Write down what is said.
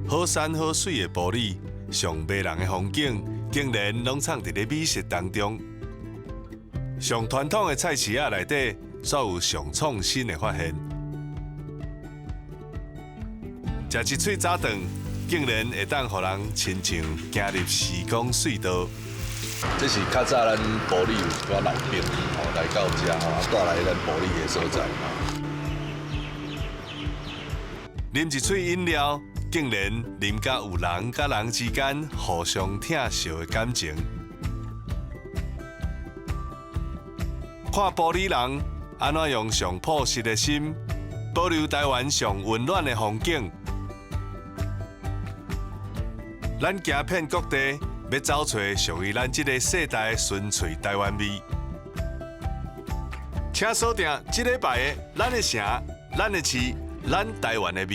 好山好水的埔里，上迷人的風景，竟然攏藏佇咧美食當中。上傳統的菜市仔內底，煞有上創新的發現。食一喙早頓，竟然會當予人親像行入時光隧道。這是較早咱埔里有一寡老兵吼來到遮吼，帶來咱埔里的所在。啉一喙飲料，竟然啉甲有人佮人之間互相疼惜的感情。看埔里人按怎用上樸實的心，保留台灣上溫暖的風景。咱行遍各地，欲找揣屬於咱這个世代的純粹台灣味。請鎖定這禮拜的《咱的城、咱的市、咱台灣的味》。